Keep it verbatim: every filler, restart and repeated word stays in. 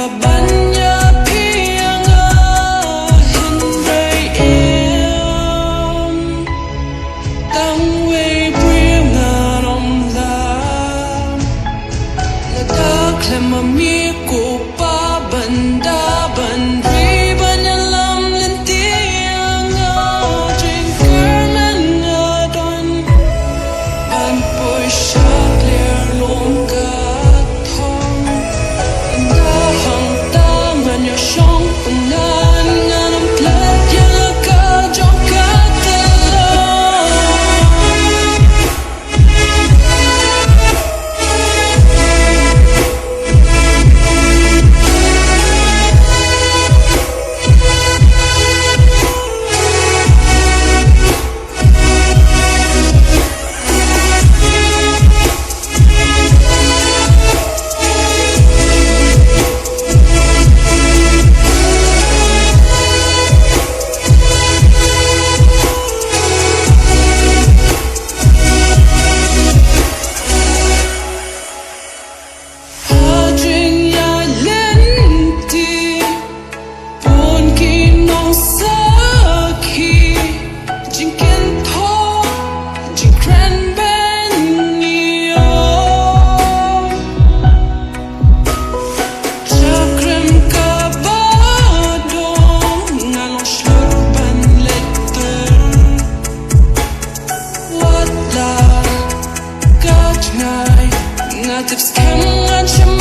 Ban ïa phi ïa nga hynrei em. Tang wei briew nga ong la. Lada khlem ma me ko Pa ban da ban ri ban ïalam lynti ïa nga, jingkyrmen nga don ban poi sha pliar long ka thong. Ynda hangta ngan ïa shong pynban ngan ym plet ïa la ka jong ka tyrwa. Ha jingïaid lynti bun ki nongsakhi, jingkynthoh, jingkren beiñ ïa u. Jingkren kaba dum ngan ym shlur ban leit ter. Wat la ka jngai, nga tip skhem ngan shim